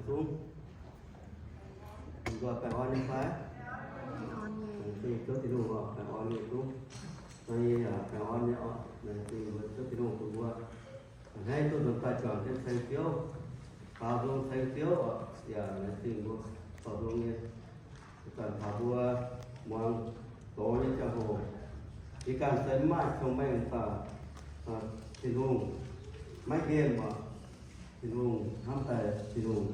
Zungv, mbuo baengh orn nyei fai? Laengz zingh Ziouv Tin-Hungh oc, baengh orn nyei zungv. Baengh orn nyei oc, laengz zingh mbuo Ziouv Tin-Hungh bun mbuo a'hneiv duqv nzuonx daaih juangc jienv ceng Ziouv, faaux nzung ceng Ziouv oc, yaac laengz zingh mbuo faaux nzung nyei. Zanc taux mbuo muangx doz nyei ziangh hoc, yie ganh se mv maaih cong-mengh mv baac Tin-Hungh maiv nqemh oc. Tin-Hungh hnamv daaih, Tin-Hungh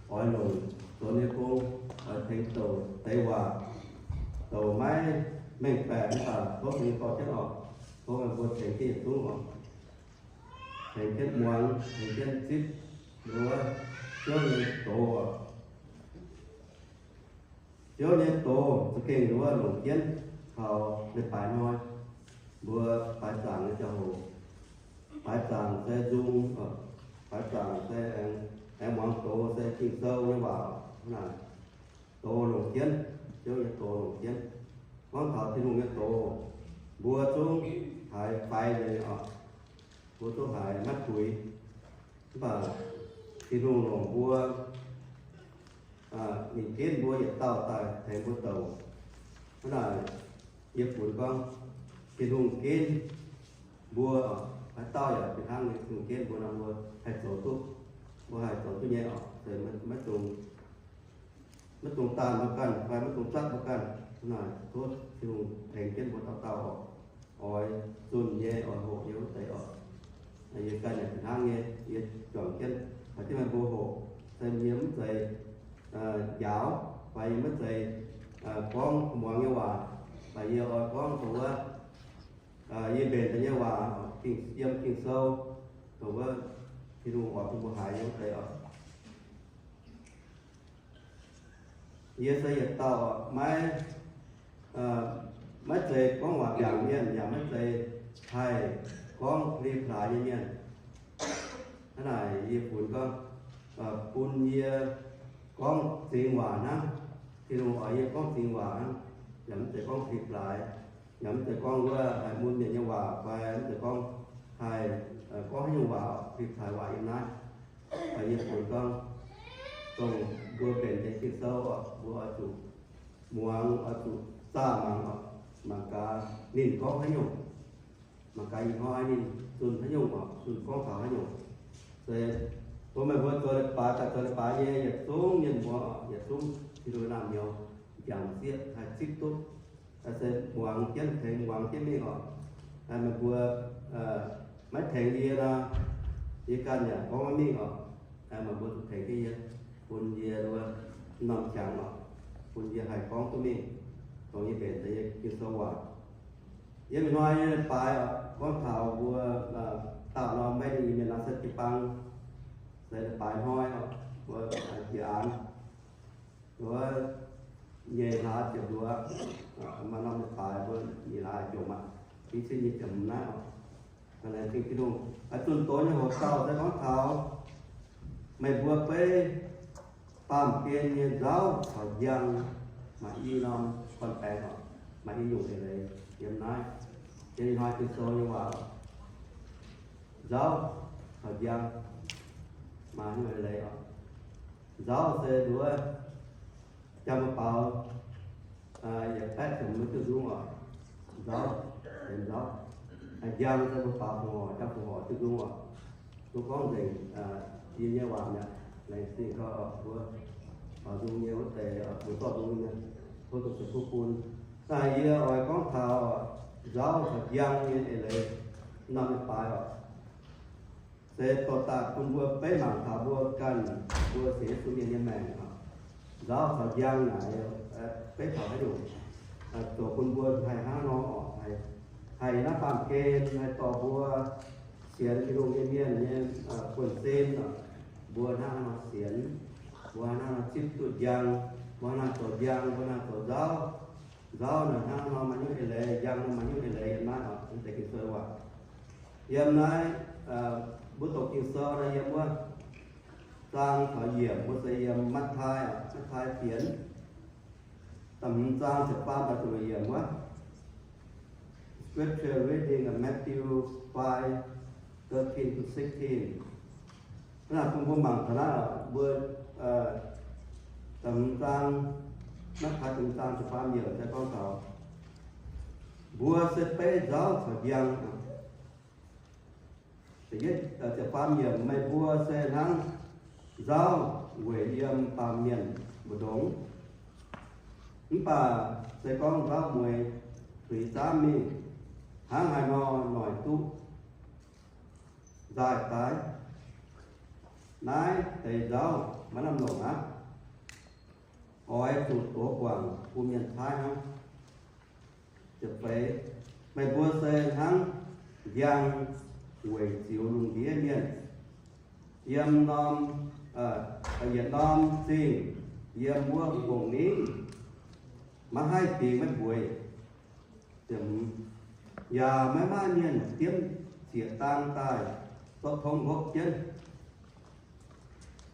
oix longc zoux nyei gong, oix tengx douc deix waac, douc maiv mengh baeqc mv baac tov Tin-Hungh dorh jienv oc. Tov meih mbuo tengx jienv yietc zungv oc. Tengx jienv muangx, tengx jienv zipv wuov Ziouv nyei doz oc. Ziouv nyei doz za'gengh wuov longc jienv taux leiz-baaix hnoi, mbuo baaix zaangc nyei ziangh hoc. Baaix zaangc se nzung, baaix zaangc se aengx, aengx muangx doz se Ging-Sou nyei waac. Hnangv naaic, doz longc jienv, Ziouv nyei doz longc jienv. Gorngv taux Tin-Hungh nyei doz, mbuo zungv haiz faix nyei oc. Mbuo zungv haiz maiv puix. Mv baac Tin-Hungh longc mbuo, ninh ginv mbuo yietc dauh daaih tengx mbuo douc. Hnangv naaic, yie funx gorngv Tin-Hungh ginv mbuo, haaix dauh yaac fih hnangv nyei, Tin-Hungh ginv mbuo nor mbuo haih zoux duqv, mbuo haih zoux duqv nyei oc. Maiv dungx, maiv dungx daanh mbuo ganh fai maiv dungx zatv mbuo ganh. Hnangv naaic tov Tin-Hungh tengx jienv mbuo dauh dauh oc. Oix zunh nyei, oix hoqc nyei wuov deix oc. Yie ganh yaac fih hnangv nyei, yie juangc jienv, haaix diuc meih mbuo hoqc, se yie mv zeiz njaaux, fai yie maiv zeiz gorngv muangx nyei waac, fai yie oix gorngv dongh wuov yie mbenc daaih nyei waac, yiem Ging-Sou, dongh wuov Tin-Hungh oix bun mbuo haiz nyei wuov deix oc. Yie se yietc dauh maiv, maiv zeiz gorngv waac mbiaangc mienh, yaac maiv zeiz haih gorngv pli plaaix nyei mienh. Hnangv naaic yie funx gorngv, bun yie gorngv zingx waac hnangv. Tin-Hungh oix yie gorngv zingx waac hnangv, yaac mv zeiz gorngv pli plaaix, yaac mv zeiz gorngv wuov haih mun mienh nyei waac fai mv zeiz gorngv haih gorngv haaix nyungc waac, pli plaaix waac yiem naaiv. Yie funx gorngv dongh mbuo mbenc nyei Ging-Sou oc, mbuo oix zuqc muangx, oix zuqc zaah mangc oc, mangc gaax ninh gorngv haaix nyungc, mangc gaax ih hnoi ninh zunh haaix nyungc oc, zunh gorngv taux haaix nyungc. Se bun meih mbuo zoux leiz-baaix daaih zoux leiz-baaix nyei yietc zungv mienh muoz oc, yietc zungv Tin-Hungh naamh nyouz, jangx sieqv haih zipv duqv. Se muangx jienv tengx muangx jienv mingh oc. Meih mbuo maiv tengx yie nor, yie ganh yaac gorngv maiv mingh oc. Meih mbuo zuqc tengx jienv yie, bun yie wuov norm qangx oc, bun yie haih gorngv duqv mingh, dongh yie mbenc deix nyei Ging-Sou waac. Yiem ih hnoi nyei leiz-baaix oc, gorngv taux mbuo daauh norm maiv dingh mienh nor se jiu-baang, se leiz-baaix hnoi oc, mbuo jiex aanx wuov nyei hlaax ziepc luoqc, maaih norm leiz-baaix mbuo nyei hlaax jomc aqv, i cin nyei ziepc hmz naaiv oc. Laengz zingh Tin-Hungh. Zunh doz nyei hoc dauh se gorngv taux meih mbuo beiv baamh gen nyei nzauv caux njang maaih i norm gorn-baengx oc, maaih i nyungc eix leiz yiem naaiv. Yiem ih hnoi Ging-Sou nyei waac, nzauv caux njang maaih nyungc eix leiz oc. Nzauv se nduov jangx mbuo baaux yietc baeqv ziepc hmz duqv nzung oc. Nzauv, nzauv. Njang se mbuo baaux fongc horc, jangx fongc horc duqv nzung oc. Mbuo gorngv nzengc yie nyei waac mi'aqv. Laengz zingh gau oc, mbuo baaux nzung nyei wuov deix, mbuo zorqv nzung nyei, tov Ziouv Tin-Hungh bun. Naaiv yie oix gorngv taux nzauv caux njang nyei eix leiz norm leiz-baaix oc. Se dorh daaih bun mbuo beiv mangc taux mbuo ganh, mbuo sienx Yesu mienh nyei maengc oc. Nzauv caux njang naaic beiv taux haaix nyungc, zoux bun mbuo haih hnangv nor oc, haih naaiv baamh gen haih dorh mbuo sienx Tin-Hungh nyei mienh nyei buonv-sin oc. Mbuo hnangv haaix nor sienx, mbuo hnangv haaix nor zipv duqv njang, mbuo hnangv haaix nor zoux njang, mbuo hnangv haaix nor zoux nzauv. Nzauv naaic hnangv haaix nor maaih nyungc eix leiz, njang nor maaih nyungc eix leiz yiem naaiv oc, yiem deix Ging-Sou waac. Yiem naaiv mbuo doqc Ging-Sou naaiv yiem wuov zaang caux yiemc mbuo se yiem Matv^taai oc, Matv^taai fienx da'hmz zaang ziepc faam daaih ziepc luoqc yiemc wuov. Scripture reading of Matthew five, thirteen to sixteen. Naaiv bun mbuo mangc taux naaiv, mbuo, da'hmz zaang, Matv^taai da'hmz zaang ziepc faam yiemc se gorngv taux, mbuo se beiv nzauv caux njang. Ziepc faam yiemc, meih mbuo se hnangv nzauv weic yiem baamh mienh mbu'ndongx. Mv baac se gorngv nzauv mueiz tuix zaamv mingh, hnangv haaix nor noic duqv nzaaih daaih? Naaiv deix nzauv maiv lamh longc aqv. Oix zuqc dox guangc bun mienh caaiv hnangv. Ziepc feix, meih mbuo se hnangv njang weic ziux lungh ndiev mienh. Yiem norm, yietc norm zingh, yiem wuov mbong ningv, maiv haih dingx maiv mbueiz. Yaac maiv maaih mienh diemv zieqc dang daaih zorqv tong hopv jienv.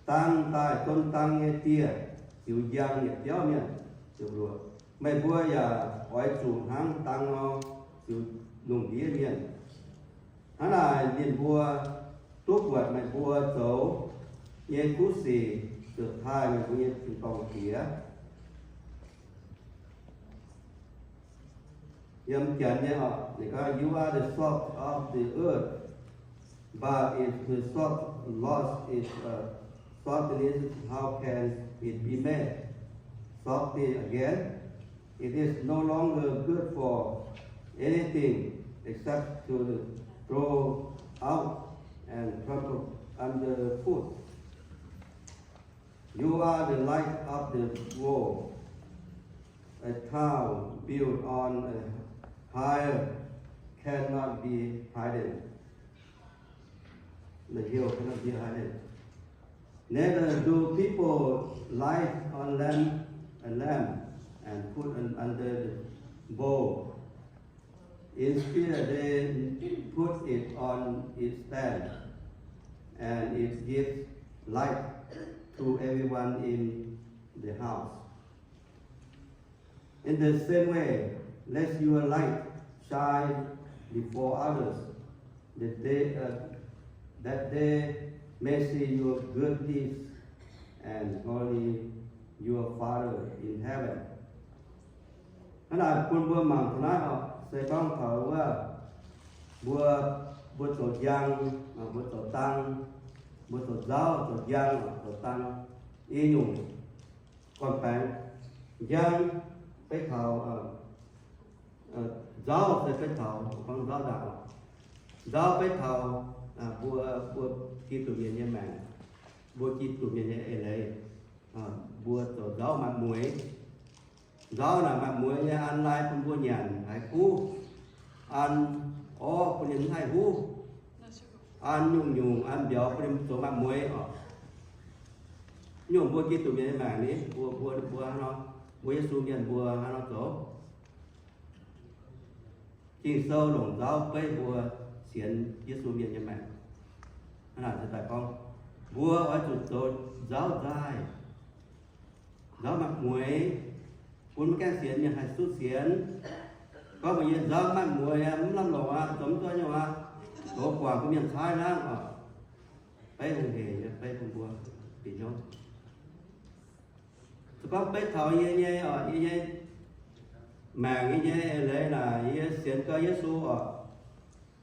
Dang daaih don dang nyei dieh ziux njang yietc biauv mienh. Meih mbuo yaac oix zuqc hnangv dang nor ziux lungh ndiev mienh. Hnangv naaic ninh mbuo duqv buatc meih mbuo zoux nyei kuv sic, ziouc taaih meih mbuo nyei tin-dorngh Diex. Yiem Janx nyei oc, ninh gorngv, You are the salt of the earth, but if the salt lost its, uh, saltiness, how can it be made salty again? It is no longer good for anything except to throw out and trample underfoot. You are the light of the world. A town built on a hill cannot be hidden. The hill cannot be hidden. Neither do people light on lamp, a lamp and put it under the bowl. Instead, they put it on its stand, and it gives light to everyone in the house. In the same way, let your light shine before others, that they, uh, that they may see your good deeds and glory your Father in heaven. Hnangv naaic bun mbuo mangc taux naaiv oc, se gorngv taux wuov, mbuo, mbuo zoux njang, mbuo zoux dang, mbuo zoux nzauv, zoux njang, zoux dang, i nyungc gorn-baengx. Njang beiv taux, nzauv se beiv taux, gorngv nzauv ndaangc. Nzauv beiv taux mbuo, mbuo Giduc mienh nyei maengc, mbuo Giduc mienh nyei eix leiz, mbuo zoux nzauv maaih mueix. Nzauv naaic maaih mueix nyei, an lai bun mbuo nyanc haiz kuv, an orv bun ninh mv haih huv, an nyungc-nyungc, an mbiauz bun ninh zoux maaih mueix oc. Nyungc mbuo Giduc mienh nyei maengc ni, mbuo, mbuo, mbuo hnangv nor, mbuo Yesu mienh mbuo hnangv nor zoux. Ging-Sou longc nzauv beiv mbuo sienx Yesu mienh nyei maengc. Hnangv naaic se daaih gorngv, mbuo oix zuqc zoux nzauv nzaaih, nzauv maaih mueix, bun maiv gaengh sienx mienh haih sutv sienx. Gorngv mbuo nyei nzauv maaih mueix, mv lamh longc aqv, zoux mv duqv nyungc aqv, zoux guangc bun mienh caaiv hnangv oc. Beiv hungh hec nyei, beiv bun mbuo bieqc hnyouv. Se gorngv beiv taux yie nyei oc, yie nyei maengc, yie nyei eix leiz naaic, yie sienx gau Yesu oc.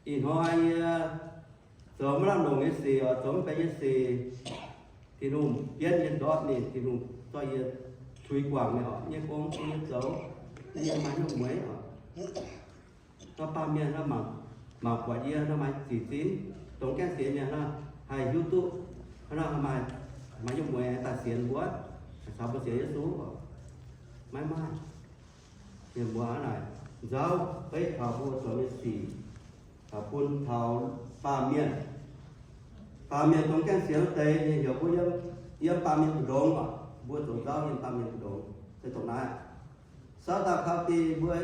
Ih hnoi yie zoux maiv lamh longc nyei sic oc, zoux mv benx nyei sic, Tin-Hungh bienv yie ndortv ninh, Tin-Hungh zorqv yie tuix guangc nyei oc, nyei gong bun yie zoux, yie maaih nyungc mueix oc. Nor baamh mienh nor mangc, mangc buatc yie nor maaih zic zinh, dongh gaengh sienx mienh nor haih hiuv duqv, nor maaih, maaih nyungc mueix daaih sienx mbuo, caux mbuo sienx Yesu oc. Maiv maaih. Mienh mbuo hnangv naaic, nzauv beiv taux mbuo zoux nyei sic, bun taux baamh mienh. Baamh mienh dongh gaengh sienx wuov deix, ninh heuc mbuo yiem, yiem baamh mienh mbu'ndongx oc. Mbuo zoux nzauv yiem baamh mienh mbu'ndongx se dongh naaiv. South Dakota mbuo,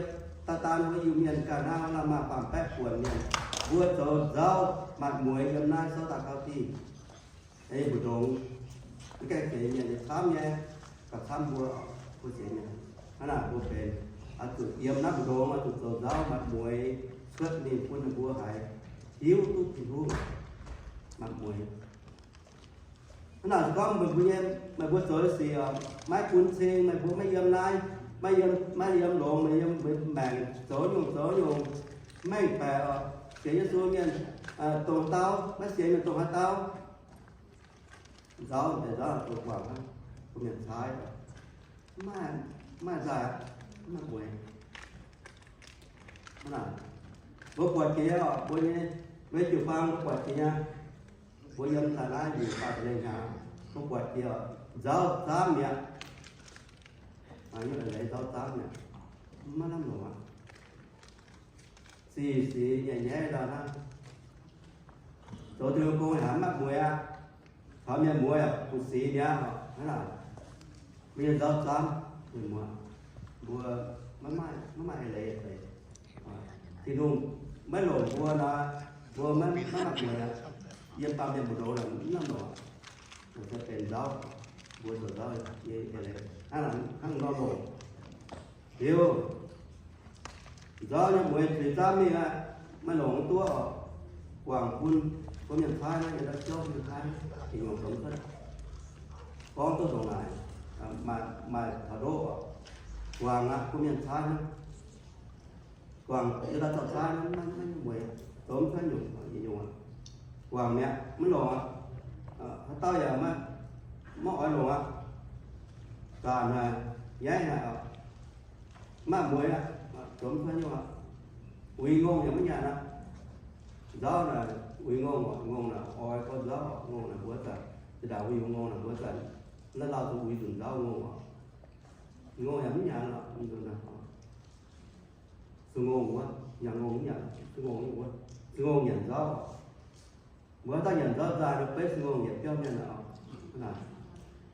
daaih daan mbuo Iu-Mienh ganh hnangv, maaih baamh baeqv buonc mienh, mbuo zoux nzauv maaih mueix yiem naaiv South Dakota. Ei mbu'ndongx, mv gaengh sienx mienh nyei camv nyei, gauh camv mbuo, mbuo sienx mienh. Hnangv naaic mbuo benx, oix zuqc yiem naaiv mbu'ndongx, oix zuqc zoux nzauv maaih mueix cuotv mingh bun ninh mbuo haiz hiuv duqv Tin-Hungh maaih mueix. Hnangv naaic se gorngv meih mbuo nyei, meih mbuo zoux nyei sic oc, maiv bun cing, meih mbuo maiv yiem naaiv, maiv yiem, maiv yiem longx, meih yiem, meih maengc zoux nyungc zoux nyungc, mengh baeqc oc, sienx Yesu mienh, dongh haaix dauh, maiv sienx mienh dongh haaix dauh. Nzauv, nzauv, nzauv, guangc hnangv, bun mienh caaiv oc. Mv maaih, mv maaih nzaaih, mv maaih mueiz. Hnangv naaic, mbuo buatc jiex oc, mbuo nyei, mbuo nyei jiu-baang mbuo buatc jiex nyei. Mbuo yiem daaih naaiv njiec faah lengh hnyangx, mbuo buatc jiex oc, nzauv zaamv mi'aqv. Aa, yie leiz nzauv zaamv mi'aqv, maiv lamh longc aqv. Sic sic nyaic nyaiv ndau hnangv. Zoux Tin-Hungh gong haic mv maaih mueiz aqv. Taux mienh mueiz aqv, bun sic mi'aqv oc. Hnangv naaic, mbuo nyei nzauv zaamv, mienh mueiz, mbuo maiv maaih, maiv maaih eix leiz deix. Tin-Hungh maiv longc mbuo nor, mbuo maiv, maiv maaih mueiz aqv. Yiem baamh mienh mbu'ndongx naaic mv lamh longc aqv. Naaic se benx nzauv, mbuo zoux nzauv nyei eix leiz hnangv naaic, hnangv nor longc. Liuz, nzauv nyei mueiz zuiz zaamv mingh aqv, maiv longc duqv oc. Guangc bun, bun mienh caaiv naaiv, yiem naaiv jauv mienh caaiv, Tin-Hungh domh cuotv. Gorngv duqv ndongc naaic, maaih, maaih taux ndoqv oc. Guangc aqv, bun mienh caaiv naaiv. Guangc yiem daaih zorqv caaiv naaiv, maiv, maiv mueiz, domh cuotv nyungc, nyungc aqv. Guangc mi'aqv, maiv longc aqv. Haaix dauh yaac maiv, maiv oix longc aqv. Zaanc haic, nyaiv haic oc. Maaih mueiz aqv, domh cuotv nyungc aqv. Uix ngongh yaac maiv nyanc aqv. Nzauv naaic uix ngongh oc, ngongh naaic oix gorngv nzauv oc, ngongh naaic mbuo zanc, zinh ndaangc mbuo yungz ngongh naaic mbuo zanc, naaiv lauh zuqc uix nzunc nzauv ngongh oc. Ngongh yaac mv nyanc oc, nzunc naaic oc. Sun-ngongh wuov, nyanc ngongh mv nyanc, sun-ngongh wuov, sun-ngongh nyanc nzauv oc. Mbuo haaix dauh nyanc nzauv nzaaih, ninh beiv sun-ngongh yietc biauv mienh oc.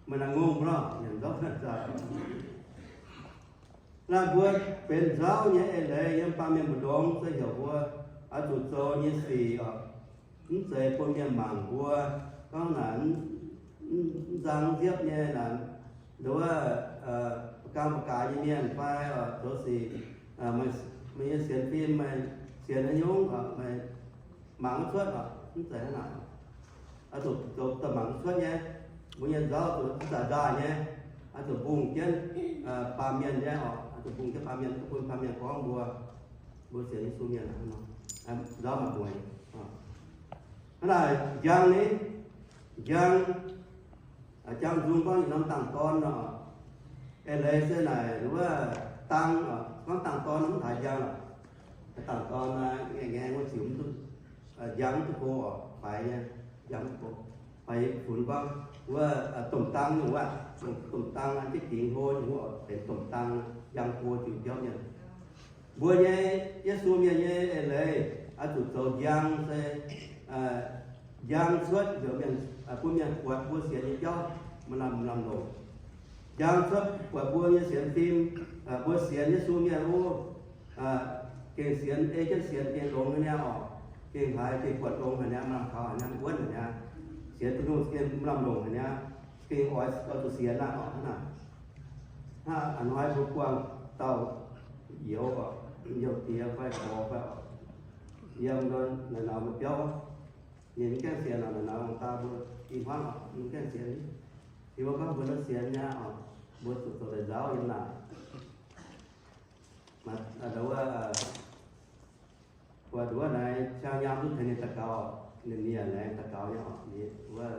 Meih naaic ngongh nor, nyanc nzauv nzaaih. Naaiv mbuo benx nzauv nyei eix leiz yiem baamh mienh mbu'ndongx se heuc mbuo oix zuqc zoux nyei sic oc. Mv zeiz bun mienh mangc mbuo, gorngv naaic mv, mv nzang mv nziepv nyei naaic, nduov, ba'gang ba'gaaix nyei mienh fai zoux sic, meih nyei sienx fim, meih sienx haaix nyungc, meih mangc mv cuotv oc, mv zeiz hnangv naaic. Oix zuqc zoux daaih mangc mv cuotv nyei. Mbuo nyei nzauv zuqc zaaix nzaaih nyei, oix zuqc mbungh jienv baamh mienh nyei oc, oix zuqc mbungh jienv baamh mienh, bun baamh mienh gorngv mbuo, mbuo sienx Yesu mienh hnangv nor, nzauv maaih mueiz. Hnangv naaic njang ni, njang, njang nzung gorngv yietc norm dangx dorn nor. Eix leiz se naaic wuov dang, gorngv dangx dorn mv haiz njang lorqc. Dangx dorn ngaengc ngaengc wuov ziux mv duqv, njang mv duqv go oc, faix nyei, njang mv duqv go. Faix funx gorngv wuov domh dang nyungc wuov, domh dang jienv dingx hlo nyungc wuov benx domh dang, njang go ziux biauv mienh. Mbuo nyei Yesu mienh nyei eix leiz oix zuqc zoux njang se njang cuotv heuc mienh, bun mienh buatc mbuo sienx nyei jauv maaih lamh, lamh longc. Njang cuotv buatc mbuo nyei sienx fim, mbuo sienx Yesu mienh wuov, gengh sienx, ei jienv sienx gengh longx haic niaa oc. Gengh haiz gengh buatc longx haic niaa, maaih lamh kaux haic niaa, wuonv haic niaa. Sienx Tin-Hungh gengh maaih lamh longc haic niaa. Gengh oix, oix zuqc sienx aqv oc hnangv naaic. Hnangv a'hnoi mbuo buangh dauh youz oc, youz diex fai gorx fai oc, yiem naaic naux mbuo biauv, ninh mv gaengh sienx oc, naaic naux daa mbuo i hmuangv oc, ninh mv gaengh sienx. Yie mbuo gorngv mbuo nor sienx nyei oc, mbuo zuqc zoux deix nzauv yiem naaic. Maaih wuov, buatc wuov naaic qangx nyaam duqv tengx ninh daux gaux, ninh mienh laengz daux gaux nyei oc, wuov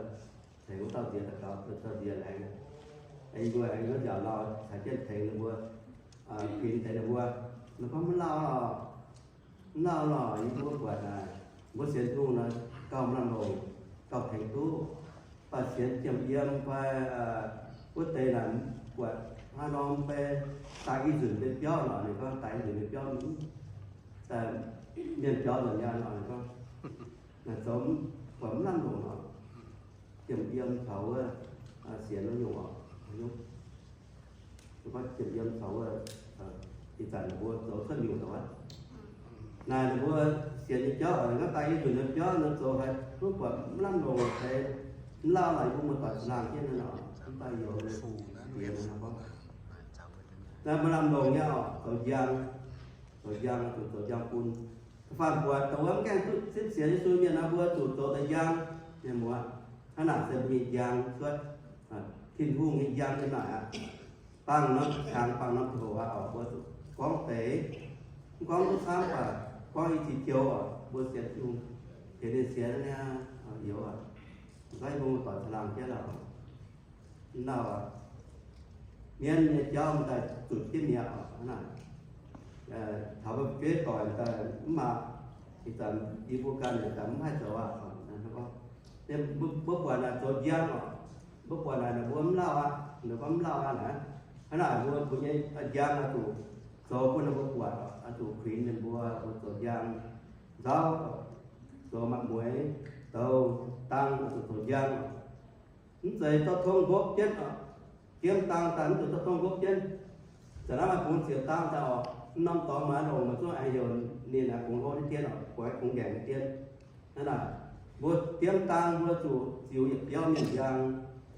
tengx wuov dauh nziex daux gaux, dauh nziex laengz. Yie mbuo aengx wuov nziaauc lauh caux jienv tengx ninh mbuo, kuinx tengx ninh mbuo. Ninh gorngv mv lauh lorqc, mv lauh lorqc, yie mbuo buatc naaic, mbuo sienx Tin-Hungh nor gauh mv lamh longc, gauh tengx duqv. Baac sienx jiem yiem fai wuov deix naaic buatc haaix norm fai daaih i nzunc nyei biauv lorqc, ninh gorngv daaih i nzunc nyei biauv, mienh biauv nzunc nyaanh lorqc, ninh gorngv naaic zoux buatc mv lamh longc lorqc. Jiem yiem caux wuov sienx wuov nyungc oc. Ninh gorngv jiem yiem caux wuov, ih zanc ninh mbuo zoux cuotv nyungc daaih wuov. Naaic ninh mbuo sienx nyei jauv, ninh gorngv daaih i nzunc nyei biauv nor zoux haiz duqv buatc mv lamh longc deix, mv lauh lorqc, yie mbuo muoz-doic laangh jienv nor, mv baac youz diex nor gorngv, naaiv maiv lamh longc nyei oc, zoux njang, zoux njang, zuqc zoux njang bun. Da'faanh buatc dongh wuov mv gaengh duqv zipv sienx Yesu mienh nor, mbuo zuqc zoux deix njang, mienh muoz. Hnangv naaic se mbuo nyei njang cuotv, Tin-Hungh nyei njang nyei naaic aqv. Bangc norm kangx, bangc norm ziangh hoc aqv, mbuo zuqc gorngv deix. Mv gorngv duqv camv baac gorngv i cin joux oc, mbuo sienx Tin-Hungh, sienx ninh sienx nyei aqv, youz aqv. Mv gorngv mbuo muoz-doic caangh laangh jienv lauh. Mv lauh aqv. Mienv nyei jauv daaih zuqc jienv mi'aqv oc. Hnangv naaic, taux mbuo fu'jueiv doic daaih mv maaih, ih zanc yie mbuo ganh daaih mv haih zoux aqv. Mbuo buatc naaic zoux njang oc, mbuo buatc naaic ninh mbuo mv lauh aqv, ninh mbuo mv lauh aqv naaic. Hnangv naaic mbuo, mbuo nyei njang oix zuqc zoux bun ninh mbuo buatc oc, oix zuqc kuinx ninh mbuo, mbuo zoux njang, nzauv, zoux maaih mueix, douz, dang, oix zuqc zoux njang oc. Mv zeiz zorqv tong nqopv jienv oc. Jiem dang daaih mv zuqc zorqv tong nqopv jienv. Zanc naaiv maaih bungx ziepc dang daaih oc, mv norm dorngx maaih longc, maaih zungv aengx heuc ninh aengx bungx hlo nyei dien oc, buatc aengx bungx ngaengc nyei dien. Hnangv naaic, mbuo jiem dang mbuo zuqc ziux yietc biauv mienh njang.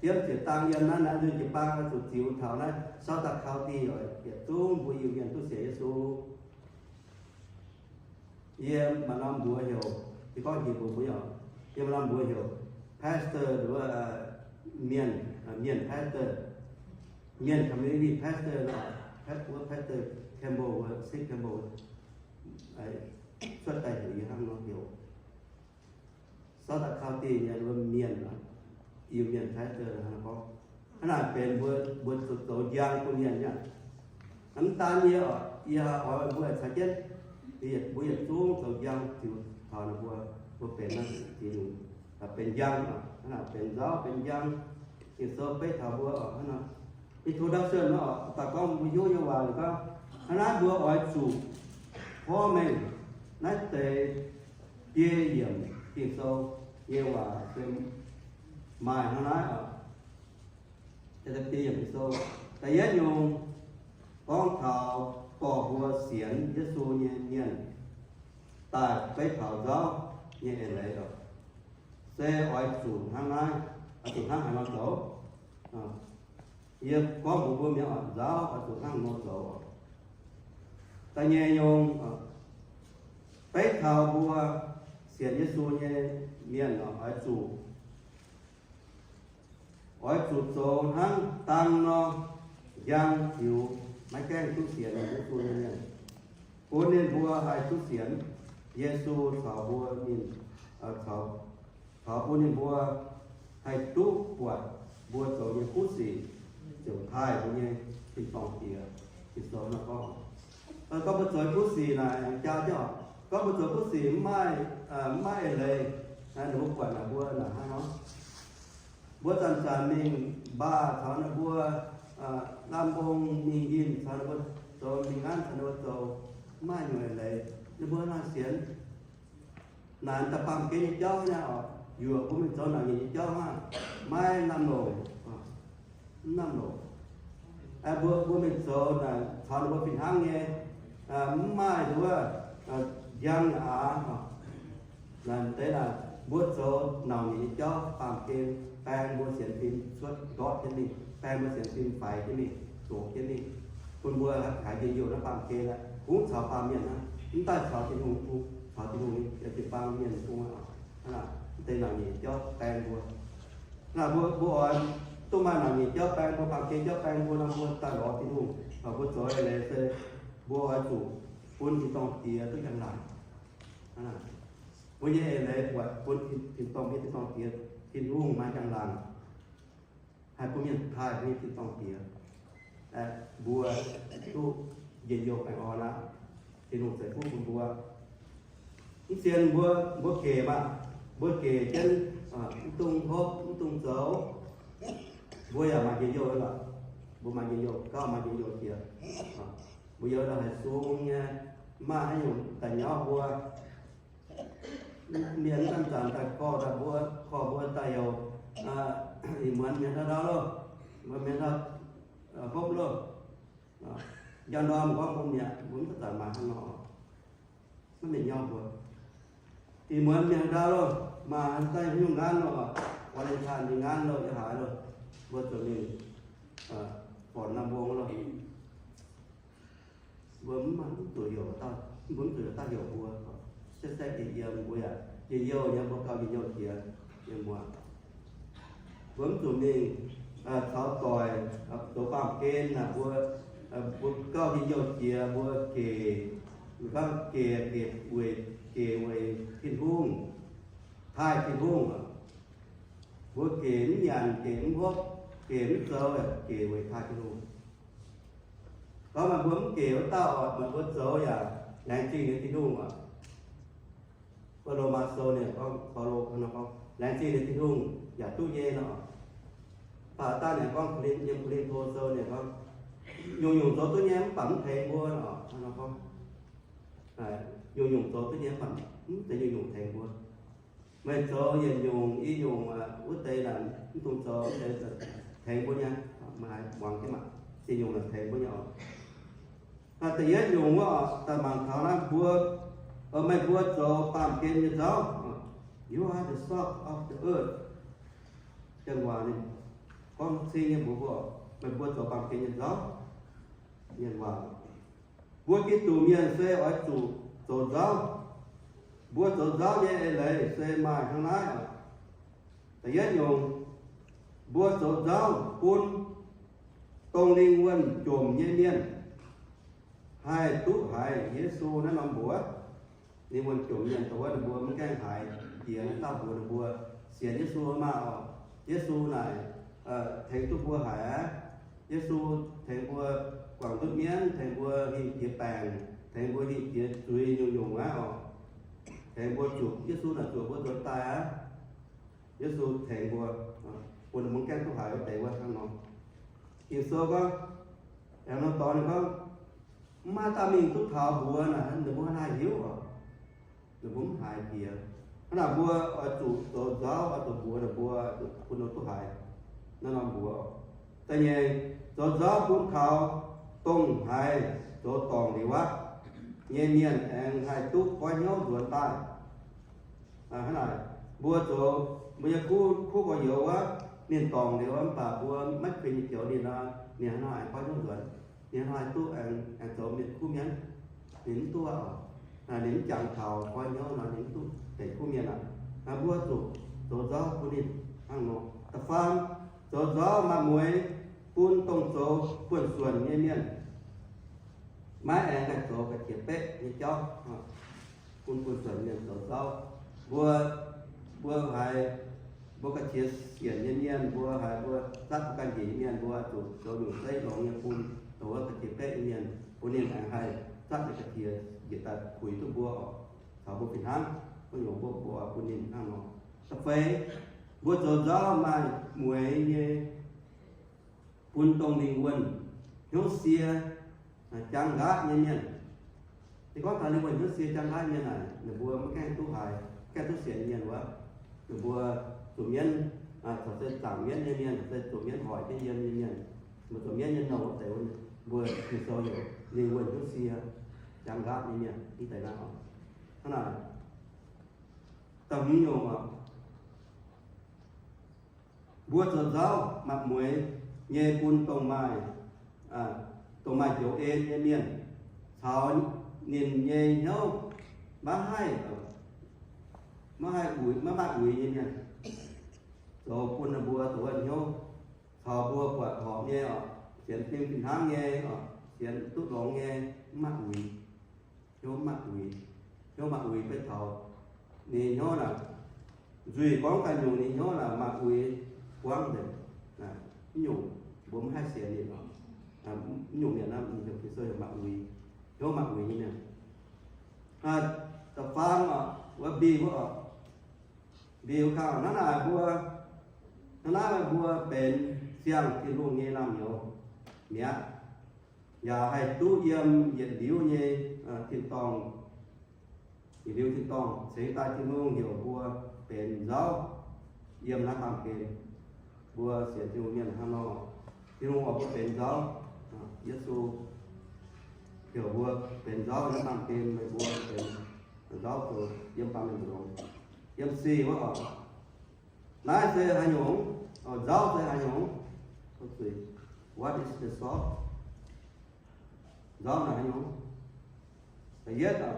Jiem ziepc dang yiem naaiv naaiv nzunc jiu-baang zuqc ziux taux naaiv South Dakota oc, yietc zungv mbuo Iu-Mienh duqv sienx Yesu. Yie maaih norm mbuox heuc, yie gorngv jiex mbuox mbuo oc, yie maaih norm mbuox heuc pastor, mienh, mienh pastor, mienh community pastor, pastor Campbell, Steve Campbell, cuotv daaih heuc yie hnangv nor heuc. South Dakota nyei mienh, Iu-Mienh pastor hnangv naaiv gorngv. Hnangv naaic benx mbuo, mbuo zoux njang bun mienh nyei. Mv daan yie oc, yie oix mbuo caux jienv, mbuo yietc zungv zoux njang ziux taux ninh mbuo, mbuo benx naaiv Tin-Hungh, benx njang oc, hnangv naaic benx nzauv benx njang. Ging-Sou beiv taux mbuo oc, hnangv naaic. Introduction oc, daaih gorngv mbuo hiuv nyei waac gorngv, hnangv naaiv mbuo oix zuqc porv mengh naaiv deix biei yiemc Ging-Sou nyei waac se maaih hnangv naaiv oc. Da'yietv nyungc gorngv taux dorh mbuo sienx Yesu nyei mienh daaih beiv taux nzauv nyei eix leiz oc. Se oix zuqc hnangv naaiv, oix zuqc hnangv haaix nor zoux? Yie gorngv mbuox mbuo mienh oc, nzauv oix zuqc hnangv nor zoux oc. Da'nyeic nyungc, beiv taux mbuo sienx Yesu nyei mienh oc, oix zuqc oix zuqc zoux hnangv dang nor, njang ziux, maiv gaengh duqv sienx Yesu nyei mienh, bun ninh mbuo haih duqv sienx Yesu caux mbuo ninh, caux, caux bun ninh mbuo haih duqv buatc mbuo zoux nyei kuv sic ziouc taaih mbuo nyei tin-dorngh Diex. Ging-Sou nor gorngv, gorngv mbuo zoux kuv sic naaic jaa jienv oc, gorngv mbuo zoux kuv sic mv maaih, mv maaih eix leiz, ninh mbuo buatc naaic mbuo naaic hnangv nor. Mbuo zanc-zanc mingh mbaah caux ninh mbuo, lamh mbong mingh yinh caux ninh mbuo zoux, mingh ngaanv caux ninh mbuo zoux, mv maaih nyungc eix leiz, ninh mbuo hnangv sienx. Naaic daaih baamh gen nyei jauv naaiv oc, yuoqc mbuo mingh zoux naaic nyungc nyei jauv hnangv, maiv lamh longc, mv lamh longc. Mbuo, mbuo mingh zoux naaic caux ninh mbuo fih hnangv nyei, mv maaih nduov, njang aax. Naaic deix naaic mbuo zoux nauc nyungc nyei jauv baamh gen, baeng mbuo sienx fim cuotv ndortv jienv mingh, baeng mbuo sienx fim faix jienv mingh, zoqc jienv mingh, bun mbuo haiz njien-youh naaiv baamh gen aqv. Kungx caux baamh mienh hnangv, mv daaih caux Tin-Hungh bung, caux Tin-Hungh nyei jiu-baang mienh bung aqv. Hnangv naaic, deix nauc nyungc jauv baeng mbuo. Hnangv naaic mbuo, mbuo oix duqv maaih nauc nyungc jauv baeng mbuo, baamh gen jauv baeng mbuo nor, mbuo daaih lorz Tin-Hungh. Mv baac mbuo zoux eix leiz se mbuo oix zuqc bun tin-dorngh Diex duqv njang-laangc. Hnangv naaic, mbuo nyei eix leiz buatc bun tin-dorngh, mbuo nyei tin-dorngh Diex, Tin-Hungh maaih njang-laangc, haih bun mienh taaih mbuo nyei tin-dorngh Diex. Mbuo duqv njien-youh baengh orn aqv. Tin-Hungh ceix fuqv bun mbuo. Mv sienx mbuo, mbuo gec maah, mbuo gec jienv, mv dungx hopv, mv dungx zoux, mbuo yaac maaih njien-youh lorqc. Mbuo maaih njien-youh, gauh maaih njien-youh jiex. Mbuo youz haiz sung nyei, mv maaih haaix nyungc daaih nyauv mbuo. Mienh zanc-zanc daaih korv daaih mbuo, korv mbuo daaih heuc, ih muonz mienh ndau-ndau loh, mbuo mienh ndau hopv loh. Njang ndorm gorngv bun mi'aqv, mbuo mv zanc maaih hnangv nor, maiv mienh nyauv mbuo. Ih muonz mienh ndau loh, maaih daaih nyungc ngaanv loh, Valentine nyei ngaanv loh, yiem haaix loh, mbuo zuqc mingh forc lamh mbong loh. Mbuo mv maaih, mv zuqc heuc dauh, mbuo mv zuqc heuc dauh heuc mbuo. Saeqv saeqv jiex yiem mbuo yaac njien-youh nyei, mbuo gauh njien-youh jiex yiem mbuo. Mbuo mv zuqc mingh caux doic zoux baamh gen naaic, mbuo, mbuo gauh njien-youh jiex mbuo gec, mbuo gauh gec, gec weic, gec weic Tin-Hungh, taaih Tin-Hungh. Mbuo gec mv nyanc, gec mv hopv, gec mv zoux, gec weic taaih Tin-Hungh. Gorngv meih mbuo mv gec wuov dauh oc, meih mbuo zoux yaac laengz zingh ninh Tin-Hungh oc. Wuov Lomaa Sou ninh gorngv, Baulo gorngv, laengz zingh ninh Tin-Hungh yaac duqv nyei nor. Mv baac daaih ninh gorngv, Ko^lin, yiem Ko^lin^to Sou ninh gorngv, nyungc-nyungc zoux duqv nyei mv baac mv tengx mbuo nor. Gorngv, nyungc-nyungc zoux duqv nyei mv baac mv zeiz nyungc-nyungc tengx mbuo. Meih zoux yietc nyungc i nyungc wuov deix naaic mv dungx zoux, tengx mbuo nyei, meih haiz muangx jienv maah, ziex nyungc naaic tengx mbuo nyei oc. Da'yietv nyungc wuov, daaih mangc taux naaiv mbuo, meih mbuo zoux baamh gen nyei nzauv. You are the salt of the earth. Janx waac ninh gorngv cing nyei mbuox mbuo, meih mbuo zoux baamh gen nyei nzauv. Mienh waac, mbuo Giduc mienh se oix zuqc zoux nzauv. Mbuo zoux nzauv nyei eix leiz se maaih hnangv naaiv oc. Da'yietv nyungc, mbuo zoux nzauv bun dongh lingh wuonh jomc nyei mienh haih duqv haiz Yesu naaiv norm mbuox. Lingh wuonh jomc mienh dongh wuov ninh mbuo mv gaengh haiz jiex naaiv dauh mbuox ninh mbuo sienx Yesu maah oc. Yesu naaic tengx duqv mbuo haic aqv. Yesu tengx mbuo guangc ndutv mienv, tengx mbuo hingh jiex baengc, tengx mbuo hingh jiex zuiz nyungc-nyungc aqv oc. Tengx mbuo zuqc, Yesu naaic zuqc mbuo nzuonx daaih aqv. Yesu tengx mbuo, bun ninh mbuo gaengh duqv haiz wuov deix wuov hnangv nor. Ging-Sou gorngv, aengx nor dorngx ninh gorngv, mv maaih dauh mingh duqv taux mbuox naaic, ninh mbuo hnangv haaix hiuv oc. Ninh mbuo mv haiz jiex. Hnangv naaic mbuo oix zuqc zoux nzauv, oix zuqc mbuox ninh mbuo, zuqc bun ninh duqv haiz naaiv norm mbuox. Da'nyeic, zoux nzauv bun taux dongh haiz zoux dorngc liuz aqv nyei mienh aengx haih duqv goiv hnyouv nzuonx daaih. Hnangv naaic, mbuo zoux mbuo nyei kuv, kuv gorx-youz wuov, ninh dorngc liuz mv baac mbuo maiv kuinx joux ninh nor, ninh hnangv haaix goiv hnyouv nzuonx? Ninh hnangv haaix duqv aengx zoux mienh kuv mienh? Ninh mv duqv oc. Ninh mv jangx taux goiv hnyouv nor, ninh mv duqv benx kuv mienh aqv. Mbuo zuqc zoux nzauv bun ninh hnangv nor. Da'faam, zoux nzauv maaih mueix bun dongh zoux buonv-suonc nyei mienh, maiv aengx haih zoux ga'qiex beqv nyei jauv. Bun buonv-suonc mienh zoux nzauv. Mbuo, mbuo haiz mbuo ga'qiex sienc nyei mienh, mbuo haiz mbuo zatv mbuo ganh njiec nyei mienh, mbuo zuqc zoux nyungc zeiv longx nyei bun dongh wuov ga'qiex beqv nyei mienh, bun ninh aengx haih zatv ninh ga'qiex njiec daaih puix duqv mbuo oc, caux mbuo fih hnangv. Wuov nyungc mbuo, mbuo bun ninh hnangv nor. Da'feix, mbuo zoux nzauv maaih mueix nyei bun dongh lingh wuonh hnyouv sie jangx nqaatv nyei mienh. Se gorngv taux lingh wuonh hnyouv sie jangx nqaatv nyei naaic, ninh mbuo maiv gaengh duqv haiz, gaengh duqv sienx nyei mienh wuov, ninh mbuo zuqc mienv, caux se zaangc mienv nyei mienh, caux se zuqc mienv hoic jienv yiem nyei mienh, mbuo zuqc mienv nyei nouh wuov deix, mbuo Ging-Sou heuc lingh wuonh hnyouv sie jangx nqaatv nyei mienh mv deix naaiv oc. Hnangv naaic, da'hmz nyungc oc. Mbuo zoux nzauv maaih mueix nyei bun dongh maaih, dongh maaih njoux en nyei mienh, caux ninh nyei hnyouv maiv haih, maiv haih uix, maiv maaih uix nyei mienh, zoux bun ninh mbuo dongh wuov hnyouv caux mbuo buatc horpc nyei oc, sienx fim fih hnangv nyei oc, sienx duqv longx nyei, mv maaih uix. Hnyouv mv maaih uix, hnyouv maaih uix beiv taux ninh hnyouv naaic, nzuih gorngv ganh nyungc ninh hnyouv naaic maaih uix buangv nzengc. Mv nyungc mbuo mv haih sienx ninh oc. Mv nyungc mienh naaiv ninh heuc Ging-Sou heuc maaih uix, hnyouv maaih uix nyei mienh. Da'faam oc, wuov mbiv wuov oc, mbiv kangh hnangv naaic mbuo, hnangv naaiv mbuo benx siang-Tin-Hungh nyei naamh nyouz mi'aqv. Yaac haih duqv yiem yietc liuz nyei tin-dorngh, yietc liuz tin-dorngh cingx daaih Tin-Hungh heuc mbuo benx nzauv yiem naaiv baamh gen. Mbuo sienx Tin-Hungh mienh hnangv nor, Tin-Hungh oix mbuo benx nzauv. Yesu heuc mbuo benx nzauv naaiv baamh gen, meih mbuo benx nzauv zoux yiem baamh mienh mbu'ndongx. Yiem sic wuov oc, naaiv se haaix nyungc? Nzauv se haaix nyungc? What is the salt? Nzauv naaiv haaix nyungc? Da'yietv,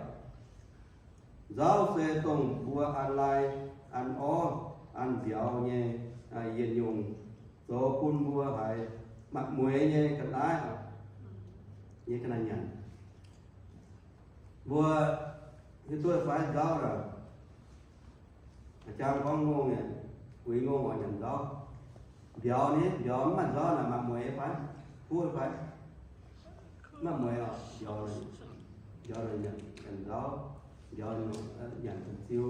nzauv se dongh mbuo an lai, an orv, an mbiauz nyei yietc nyungc zoux bun mbuo haiz maaih mueix nyei ga'naaiv, nyei ga'naaiv nyanc. Mbuo hiuv duqv fai nzauv naaic, jang gorngv ngongh, uix ngongh oix nyanc nzauv. Mbiauz ni, mbiauz mv maaih nzauv naaic maaih mueix fai? Huv fai? Mv maaih mueix oc. Mbiauz, mbiauz nyanc, nyanc nzauv, mbiauz nyanc ziu,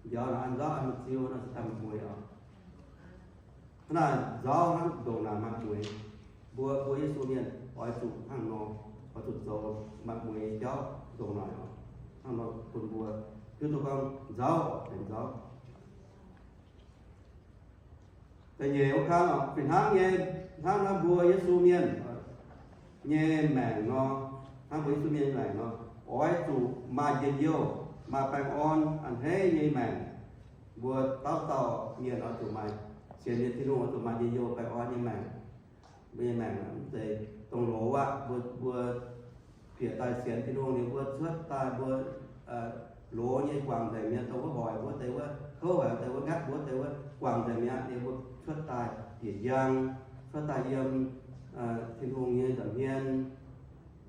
mbiauz naaic an nzauv an ziu naaic se daaih maaih mueix oc. Hnangv naaic nzauv hnangv ndongc naaic maaih mueix. Mbuo, mbuo Yesu mienh oix zuqc hnangv nor, oix zuqc zoux maaih mueix jauv ndongc naaic oc. Hnangv nor bun mbuo hiuv duqv gorngv nzauv benx nzauv. Da'nyeic wuov kangv oc, fih hnangv nyei, hnangv naaiv mbuo Yesu mienh nyei maengc nor, hnangv mbuo Yesu mienh nyei maengc nor, oix zuqc maaih njien-youh, maaih baengh orn a'hneiv nyei maengc. Mbuo dauh dauh mienh oix zuqc maaih, sienx nyei Tin-Hungh oix zuqc maaih njien-youh baengh orn nyei maengc. Mbuo nyei maengc mv zeiz dongh loz aqv. Mbuo, mbuo bieqc daaih sienx Tin-Hungh liuz, mbuo cuotv daaih, mbuo loz nyei guangc nzengc mi'aqv, dongh wuov hoic mbuo deix wuov, kouv haic deix wuov, nqaatv mbuo deix wuov, guangc nzengc mi'aqv. Liuz mbuo cuotv daaih bieqc njang, cuotv daaih yiem Tin-Hungh nyei nza'hmien.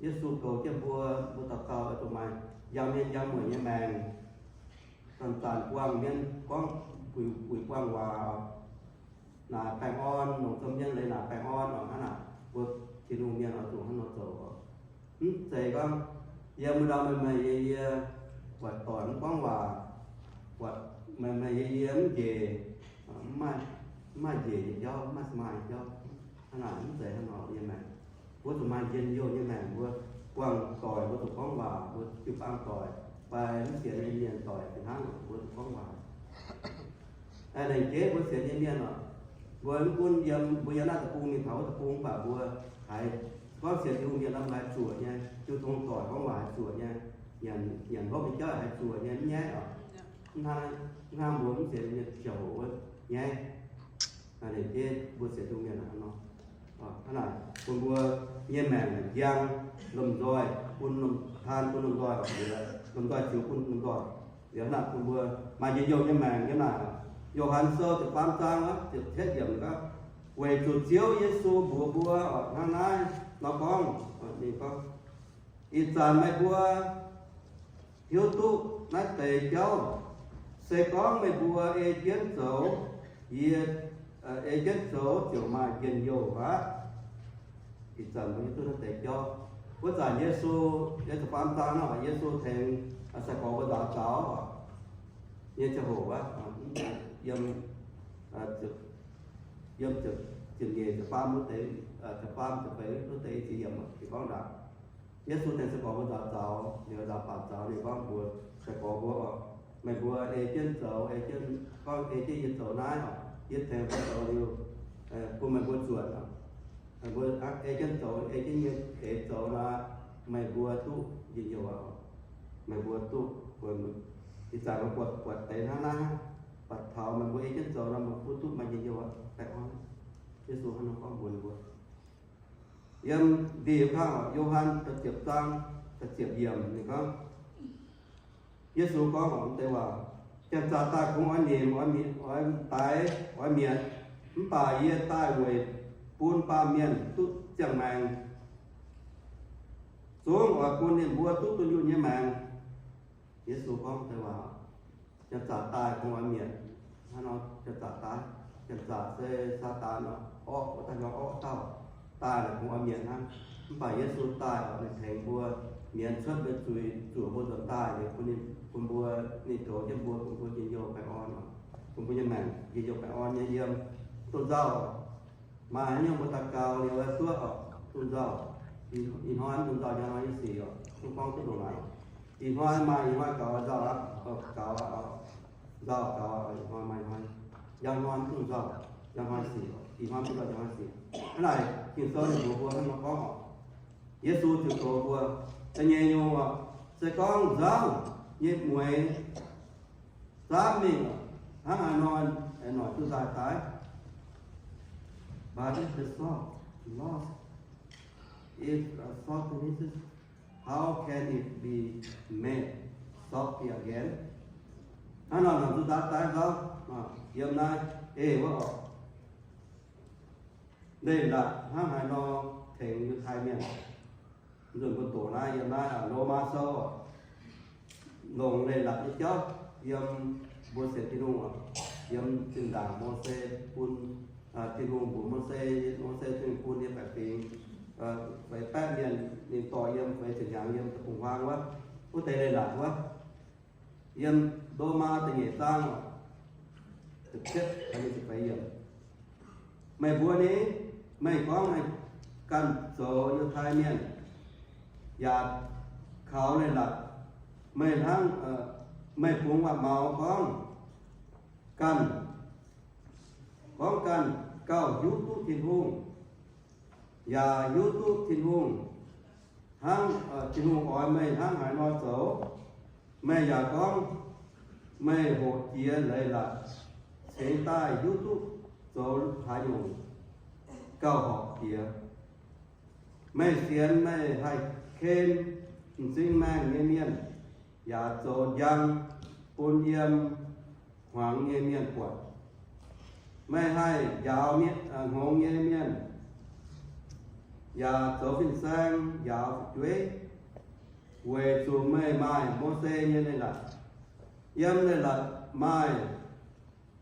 Yesu goux jienv mbuo, mbuo daux gaux oix zuqc maaih njang mienh njang mueic nyei maengc. Zanc-zanc buangh mienh gorngv wuic buangh waac, naaic baengh orn, longc zom mienh leiz naaic baengh orn oc. Hnangv naaic mbuo Tin-Hungh mienh oix zuqc hnangv nor zoux oc. Mv zeiz gorngv yie muoz-ndau meih meih yie, yie buatc doic mv gorngv waac, buatc meih meih yie, yie mv njiec, mv maaih, mv maaih njiec nyei jauv, mv maaih smai nyei jauv. Hnangv naaic mv zeiz hnangv nor nyei maengc. Mbuo zuqc maaih njien-youh nyei maengc. Mbuo buangh doic mbuo zuqc gorngv waac, mbuo jiu-baang doic fai mv sienx nyei mienh doic fih hnangv, mbuo zuqc gorngv waac. Aengx laengz jeiv mbuo sienx nyei mienh oc, mbuo mv gunv yiem, mbuo yiem naaiv deic-bung mingh taux wuov deic-bung, mv baac mbuo haiz gorngv sienx Tin-Hungh mienh nor, mbuo haiz zuoqc nyei. Jiu-tong doic gorngv waac haiz zuoqc nyei. Nyanc, nyanc hopv nyei jauv haiz zuoqc nyei, mv nyaiv oc. Mv hnangv, mv hnangv mbuo mv sienx nyei ziangh hoc wuov nyaiv. Laengz jeiv mbuo sienx Tin-Hungh mienh hnangv nor. Hnangv naaic bun mbuo nyei maengc njang, lomh nzoih bun lomh, taan bun lomh nzoih, lomh nzoih ziux bun lomh nzoih. Liuz hnangv naaic bun mbuo maaih njien-youh nyei maengc yiem naaic. Yo^han Sou ziepc faam zaang ziepc cietv yiemc gorngv, weic zuqc Ziouv Yesu mbuox mbuo hnangv naaiv nor gorngv, ninh gorngv, ih zanc meih mbuo hiuv duqv naaiv deix jauv. Se gorngv meih mbuo ei jienv zoux, yie, ei jienv zoux ziouc maaih njien-youh aqv. Ih zanc mbuo hiuv duqv naaiv deix jauv. Wuov zanc Yesu, ziepc faam zaang nor, Yesu tengx sai-gorx mbuo nzaaux zaux nyei ziangh hoc aqv, yiem, yiem ziepc nyeic, ziepc faam wuov deix, ziepc faam, ziepc feix wuov deix i cih yiemc, ninh gorngv ndaangc, Yesu tengx sai-gorx mbuo nzaaux zaux, liuz nzaaux baac zaux, ninh gorngv mbuox sai-gorx mbuo oc, meih mbuo ei jienv zoux, ei jienv, gorngv ei jienv yie zoux naaiv oc, yie tengx mbuo zoux liuz, bun meih mbuo zuotc oc. Meih mbuo ei jienv zoux, ei jienv yie eix zoux nor, meih mbuo duqv njien-youh aqv. Meih mbuo duqv, ih zanc meih mbuo buatc deix hnangv naaiv, baac taux meih mbuo ei jienv zoux nor, meih mbuo duqv maaih njien-youh aqv. Baengh orn. Yesu hnangv nor gorngv mbuox ninh mbuo. Yiem ndie kangv Yo^han da'ziepc zaang da'ziepc yiemc ninh gorngv, Yesu gorngv deix waac, janx-zaqc daaih kungx oix nimc, oix daix, oix mietc, mv baac yie daaih weic bun baamh mienh duqv ziangh maengx, zungv oix bun ninh mbuo duqv dunh yunh nyei maengx. Yesu gorngv deix waac, janx-zaqc daaih kungx oix mietc. Hnangv nor janx-zaqc daaih, janx-zaqc se Saadaan, orqv wuov dauh, orqv dauh daaih naaic kungx oix mietc hnangv. Mv baac Yesu daaih oix ninh tengx mbuo mietc cuotv mbuo zuiz, zuoqc mbuo nzuonx daaih liuz bun ninh, bun mbuo, ninh zoux jienv mbuo, bun mbuo njien-youh baengh orn, bun mbuo nyei maengc njien-youh baengh orn nyei yiem, duqv nzauh. Maaih haaix nyungc mbuo daux gaux liuz duqv, duqv nzauh. Ih hnoi mv duqv nzauh, njang hnoi nyei sic oc. Mv gorngv duqv ndongc naaic. Ih hnoi maaih ih hnoi gaux nzauh aqv, gaux aqv, nzauh gaux aqv. Ih hnoi maaih ih hnoi, njang hnoi mv duqv nzauh, njang hnoi sic. Ih hnoi mv duqv nzauh, njang hnoi sic. Hnangv naaic Ging-Sou ninh mbuox mbuo hnangv nor gorngv oc. Yesu ziouc zoux mbuo da'nyeic nyungc oc, se gorngv nzauv nyei mueix zaamv mingh hnangv haaix nor, aengx noic duqv nzaaih daaih? But if the salt lost its saltiness, how can it be made salty again? Hnangv nor noic duqv nzaaih daaih nzauv, yiem naaiv eix wuov oc. Leiz-latc hnangv haaix nor tengx Yiutai Mienh? Nzunc mbuo doqc naaiv yiem naaiv Lomaa Sou oc, longc leiz-latc nyei jauv yiem mbuo sienx Tin-Hungh oc, yiem zinh ndaangc Mose bun, Tin-Hungh mbuox Mose, Mose Tin-Hungh bun nyei baeqc fingx, feix baeqv mienh ninh dorh yiem, feix ziepc hnyangx yiem deic-bung-huaang wuov, wuov deix leiz-latc wuov. Yiem Lomaa da'nyeic zaang, meih mbuo ni, meih gorngv meih ganh zoux Yiutai Mienh, yaac kaux leiz-latc, meih hnangv, meih bungx waac-maux gorngv ganh, gorngv ganh gauh hiuv duqv Tin-Hungh, yaac hiuv duqv Tin-Hungh hnangv, Tin-Hungh oix meih hnangv haaix nor zoux. Meih yaac gorngv meih hoqc jiex leiz-latc cingx daaih hiuv duqv zoux haaix nyungc gauh horpc jiex. Meih sienx meih haih ken m'zing maengh nyei mienh, yaac zoux njang bun yiem hmuangx nyei mienh buatc. Meih haih njaaux hngongx nyei mienh, yaac zoux fin-saeng njaaux fu'jueiv, weic zuqc meih maaih Mose nyei leiz-latc. Yiem leiz-latc maaih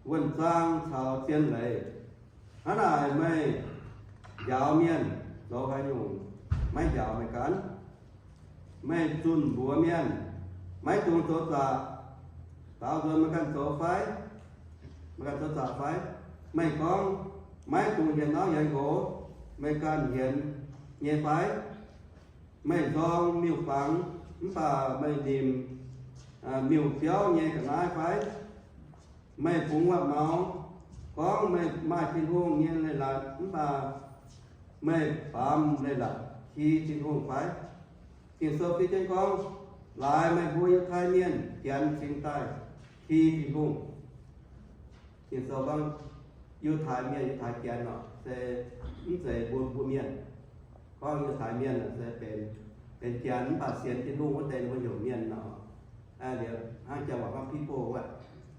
wuonh zaang caux zien leiz. Hnangv naaic meih njaaux mienh zoux haaix nyungc maiv njaaux meih ganh? Meih zunh mbuox mienh, maiv dungx zoux zaqc, daaux nzuonx meih ganh zoux fai? Meih ganh zoux zaqc fai? Meih gorngv, maiv dungx hienx auv hienx nqox, meih ganh hienx nyei fai? Meih nzorng miuc-fangx mv baac meih nimc miuc-biauv nyei ga'naaiv fai? Meih bungx waac-maux gorngv meih maaih Tin-Hungh nyei leiz-latc mv baac meih baamz leiz-latc ki Tin-Hungh fai? Ging-Sou fiev jienv gorngv, laaix meih mbuo Yiutai Mienh Janx cingx daaih ki Tin-Hungh. Ging-Sou gorngv Yiutai Mienh, Yiutai Janx nor se mv zeiz mbuo, mbuo mienh. Gorngv Yiutai Mienh se benx, benx Janx mv baac sienx Tin-Hungh wuov deix mbuo heuc mienh nor. Liuz hnangv jaa waac gorngv people wuov,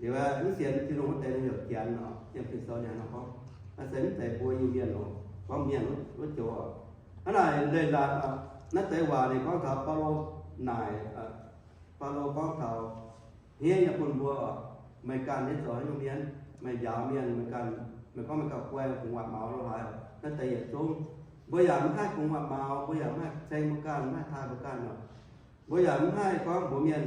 liuz mv sienx Tin-Hungh wuov deix mbuo heuc Janx nor. Yiem Ging-Sou ninh nor gorngv, se mv zeiz mbuo Iu-Mienh nor, gorngv mienh wuov joux. Hnangv naaic leiz-latc, naaiv deix waac ninh gorngv taux Baulo naaic, Baulo gorngv taux hniev nyei bun mbuo, meih ganh nyei zoux haaix nyungc mienh, meih njaaux mienh, meih ganh, meih gorngv meih gauh guai bungx waac-maux lo haaix, naaiv deix yietc zungv. Mbuo yaac mv haih bungx waac-maux, mbuo yaac mv haih ceng mbuo ganh, mv haih taaih mbuo ganh oc. Mbuo yaac mv haih gorngv mbuox mienh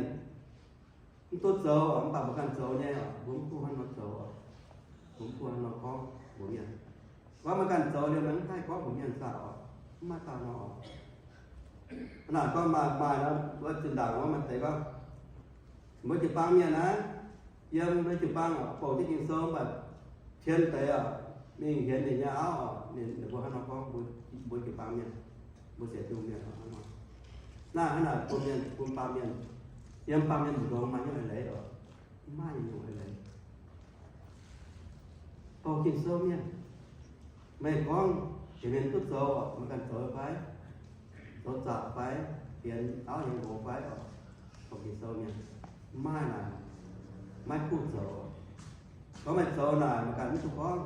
mv duqv zoux, mv baac mbuo ganh zoux nyei oc. Mbuo mv duqv hnangv nor zoux oc. Mbuo mv duqv hnangv nor gorngv mbuox mienh. Gorngv meih ganh zoux liuz, meih mv haih gorngv mbuox mienh zaah oc. Mv maaih dauh nor oc. Hnangv naaic gorngv maaih, maaih nor, wuov zinh ndaangc wuov maaih deix gorngv, mbuo jiu-baang mienh naaiv, yiem mbuo jiu-baang oc, bouc jienv Ging-Sou mv baac tien deix oc, mingh hienx ninh nyei auv oc, ninh mbuo hnangv nor gorngv mbuo jiu-baang mienh, mbuo sienx Tin-Hungh mienh oc, hnangv nor. Naaiv hnangv naaic bun mienh, bun baamh mienh, yiem baamh mienh mbu'ndongx maaih nyungc eix leiz oc. Mv maaih nyungc eix leiz. Bouc Ging-Sou mienh, meih gorngv heuc mienh duqv zoux oc, meih ganh zoux fai? Zoux zaqc fai? Hienx auv hienx nqox fai oc? Bouc Ging-Sou mienh, mv maaih naaic, maiv kuv zoux. Gorngv meih zoux naaic, meih ganh mv dungx gorngv.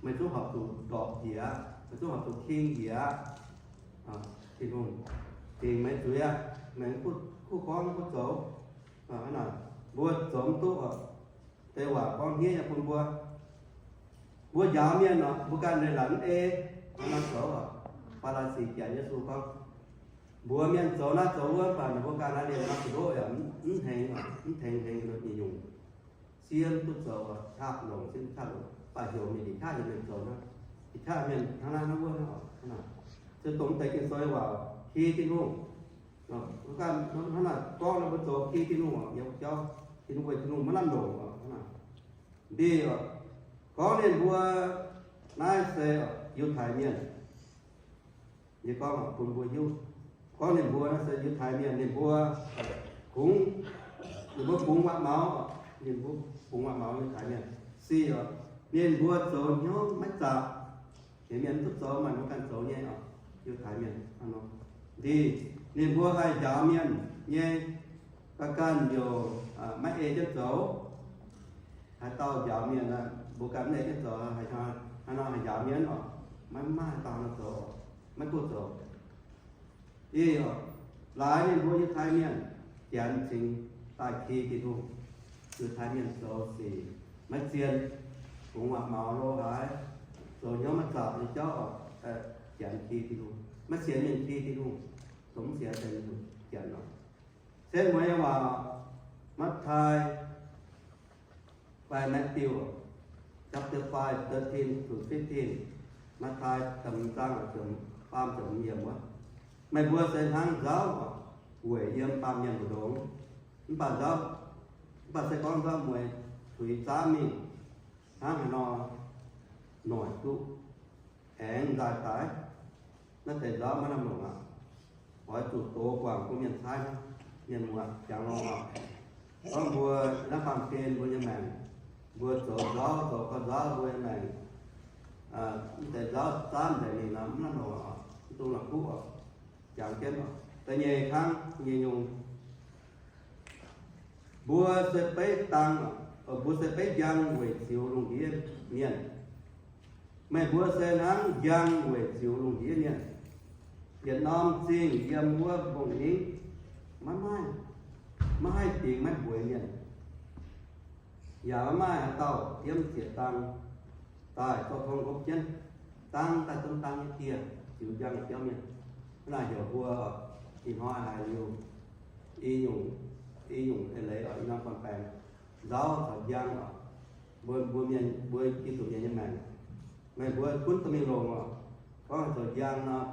Meih zungv horpc zuqc ndorpc njiec, meih zungv horpc zuqc king njiec. Tin-Hungh dingc meih zuiz aqv, meih mv kuv gorngv kuv zoux. Hnangv naaic, mbuo zoux mv duqv oc. Deix waac gorngv hniev nyei bun mbuo. Mbuo njaaux mienh oc, mbuo ganh leiz-latc mv ei, hnangv nor zoux oc. Faa^laa^si janx Yesu gorngv, mbuox mienh zoux naaiv zoux wuov, mv baac ninh mbuo ganh naaiv liemh naaiv zuqc ndoqv yaac mv hengx, mv tengx hengx nyei nyungc. Siev duqv zoux, qaqv longc, siev qaqv longc, mv baac heuc mienh, yietc qaqv heuc mienh zoux naaiv, yietc qaqv mienh hnangv naaiv hnangv wuov hnangv oc. Se dongh deix Ging-Sou waac, ki Tin-Hungh. Hnangv naaic gorngv nor mbuo zoux ki Tin-Hungh oc, yiem jauv Tin-Hungh weic Tin-Hungh maiv lamh longc oc. Ndih oc, gorngv ninh mbuo naaiv se Yiutai Mienh. Yie gorngv bun mbuo hiuv, gorngv ninh mbuo naaiv se Yiutai Mienh, ninh mbuo kungx, ninh mbuo bungx waac-maux, ninh mbuo bungx waac-maux Yiutai Mienh. Sic oc, ninh mbuo zoux hnyouv maiv zaqc. Heuc mienh duqv zoux, maaih mbuo ganh zoux nyei oc, Yiutai Mienh hnangv nor. Ndih ninh mbuo haih njaaux mienh nyei, ga'ganh youc maiv ei jienv zoux. Haaix dauh njaaux mienh aqv, mbuo ganh mv neix jienv zoux, haaix nor haih njaaux mienh oc, maiv maaih dauh nor zoux, maiv duqv zoux. Ih, laaix ninh mbuo Yiutai Mienh janx cingx daaih ki Tin-Hungh. Yiutai Mienh zoux sic maiv zien, fungx waac maux lo haaix, zoux hnyouv maiv zaqc nyei jauv oc, janx ki Tin-Hungh. Maiv sienx mienh ki Tin-Hungh, zoux mv sienx deix janx oc. Se mueiz waac, Matv^taai fai Matthew, chapter five, thirteen to fifteen, Matv^taai da'hmz zaang, faam ziepc hmz yiemc wuov. Meih mbuo se hnangv nzauv weic yiem baamh mienh mbu'ndongx. Mv baac nzauv, mv baac se gorngv nzauv mueiz tuix zaamv mingh, hnangv haaix nor noic duqv aengx nzaaih daaih? Naaiv deix nzauv maiv lamh longc aqv. Oix zuqc dox guangc bun mienh caaiv hnangv. Mienh muoz jangx lorngh oc. Gorngv mbuo naaiv baamh gen mbuo nyei maengc, mbuo zoux nzauv, zoux gauh nzauv mbuo nyei maengc, mv deix nzauv zaamv nzengc mingh nor mv lamh longc oc, mv dungx la'kuqv oc. Jangx jienv oc. Da'nyeic kangv nyei nyungc, mbuo se beiv dang, mbuo se beiv njang weic ziux lungh ndiev mienh. Meih mbuo se hnangv njang weic ziux lungh ndiev mienh. Yietc norm zingh yiem wuov mbong-ningv maiv maaih, maiv haih dingx maiv mbueiz mienh. Yaac maiv maaih haaix dauh yiem ziepc dang daaih zorqv tong hopv jienv, dang daaih zunv dang nyei dieh ziux njang biauv mienh. Hnangv naaic heuc mbuo ih hnoi haiz liuz i nyungc, i nyungc eix leiz oc, i norm gorn-baengx, nzauv caux njang oc. Mbuo, mbuo mienh, mbuo Giduc mienh nyei maengc, meih mbuo gunv dorh mingh longc oc. Gorngv zoux njang nor,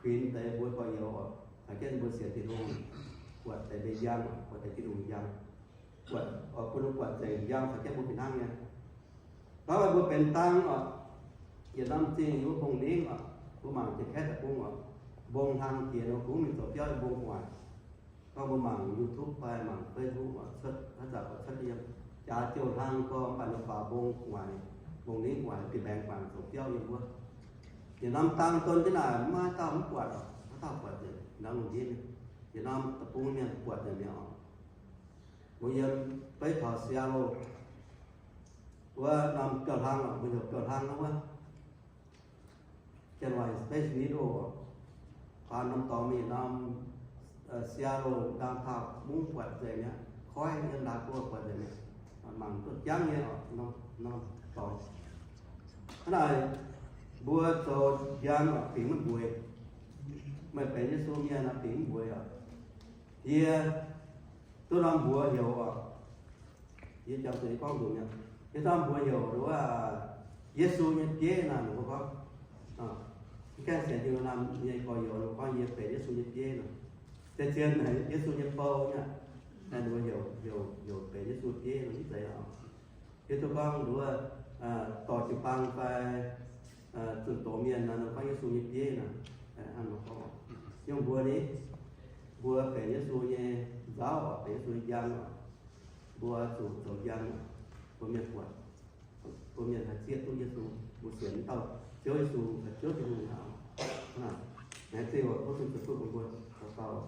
kuinx deix mbuo gorx-youz oc, caux jienv mbuo sienx Tin-Hungh, buatc deix mbuo njang, buatc deix Giduc njang, buatc, bun ninh buatc nzengc njang caux jienv mbuo fih hnangv nyei. Gorngv meih mbuo benx dang oc, yietc norm zingh yiem wuov mbong-ningv oc, mbuo mangc jiex kaeqv deic-bung oc, mbong hlang jiex nor kungx mingh zoux biauv yiem mbong gu'nguaaic. Gorngv mbuo mangc YouTube fai mangc Facebook oc, cuotv haaix zanc oix cuotv yiem jaax jouh hlang gorx, mv baac ninh faaux mbong gu'nguaaic, mbong-ningv gu'nguaaic, bieqc mbaengx gu'nguaaic zoux biauv yiem wuov. Yietc norm dang don jienv naaic, mv maaih dauh mv buatc oc, haaix dauh buatc nzengc, norm lungh ndiev mienh, yietc norm deic-bung mienh buatc nzengc mi'aqv oc. Mbuo yiem beiv taux Seattle wuov norm gauh hlang oc, mbuo heuc gauh hlang wuov, January Space Needle oc. Baan norm dorngx mingh norm Seattle downtown mungv buatc nzengc mi'aqv, koiv yiem ndaangc buo buatc nzengc mi'aqv. Mangc duqv jangv nyei oc, norm dorngx. Hnangv naaic, mbuo zoux njang oc, fingx maiv mbueiz. Meih benx Yesu mienh nor, fingx maiv mbueiz oc. Yie duqv norm mbuox heuc oc. Yie jangx zuqc yie gorngv nzunc mi'aqv. Yie duqv norm mbuox heuc wuov, Yesu nyei bieiv naaic, ninh mbuo gorngv. Mv gaengh sienx Tin-Hungh nyei gorx-youz ninh mbuo gorngv yie benx Yesu nyei bieiv nor. Deix zien naaic Yesu nyei bou mi'aqv. Naaiv ninh mbuo heuc, heuc, heuc benx Yesu bieiv nor mv zeiz oc. Hiuv duqv gorngv nduov, dorh jiu-baang fai zunh doz mienh nor, ninh gorngv Yesu nyei bieiv nor, hnangv nor gorngv. Yiem mbuo ni, mbuo benx Yesu nyei nzauv oc, benx Yesu nyei njang oc. Mbuo zuqc zoux njang oc, bun mienh buatc, bun mienh haih zieqv duqv Yesu. Mbuo sienx dauh Ziouv Yesu, Ziouv Tin-Hungh hnangv. Hnangv naaic, naaiv zeiz oc, tov Tin-Hungh ceix fuqv bun mbuo dauh dauh.